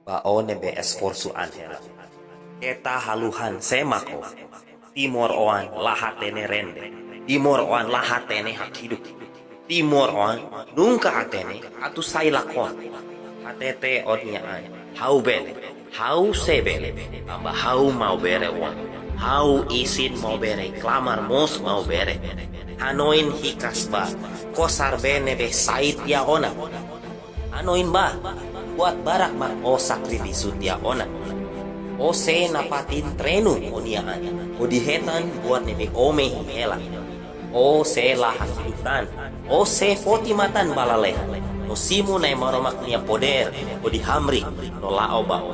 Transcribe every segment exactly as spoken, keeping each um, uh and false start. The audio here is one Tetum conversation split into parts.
Ba ó ne'ebé esforsu an hela. Keta haluha sé mak ó. Timoroan la hatene rende. Timoroan la hatene hakiduk. Timoroan nunka hatene atu sai lakon. Hatete ó-nia an. Ha'u bele. Ha'u sei bele. Tanba ha'u Maubere oan. Ha'u isin Maubere, klamar mós Maubere. Hanoin hikas ba kosar bee ne'ebé sai tiha ona. Hanoin ba buat barak mak ó sakrifísiu tiha ona. Ó sei nafatin treinu ó-nia an hodi hetan buat ne'ebé ó mehi hela. Ó sei la hakiduk tan. Ó sei foti matan ba lalehan. No simu Na'i Maromak nia podér hodi hamriik no la'o ba ó.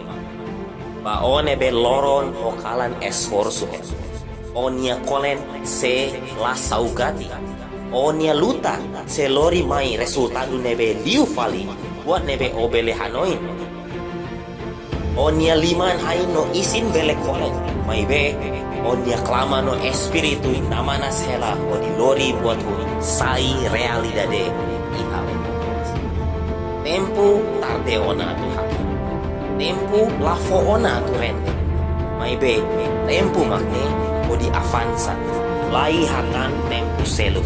Ba ó ne'ebé loron ho kalan esforsu hela. Ó-nia kolen sei la saugati. Ó-nia luta sei lori mai rezultadu ne'ebé liu fali buat ne'ebé ó bele hanoin. Ó-nia liman-ain no isin bele kolen. Maibé ó-nia klamar no espíritu namanas hela hodi lori buat hotu sai realidade iha ó. Tempu tarde ona atu hakiduk. Tempu la fó ona atu rende. Maibé tempu mak ne'e hodi avansa. Laiha tan tempu seluk.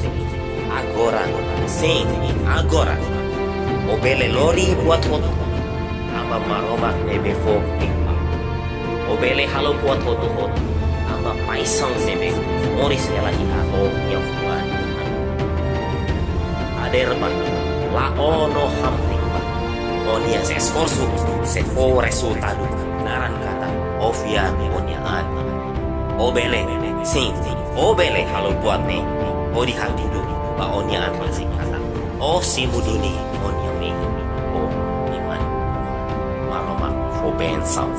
Agora, sin, agora. Ó bele lori buat hotu. Tanba Maromak ne'ebé fó tempu. Ó bele halo buat hotu-hotu. Tanba paixaun ne'ebé moris hela iha ó-nia fuan. Hadeer ba, la'o no hamriik ba. Ó-nia esforsu sei fó rezultadu. Naran katak ó fiar ó-nia an. Ó bele, sin, ó bele halo buat ne'e hodi hatete ba ó-nia an rasik katak ó simu duni ó-nia mehi ho liman. Maromak fó bensaun.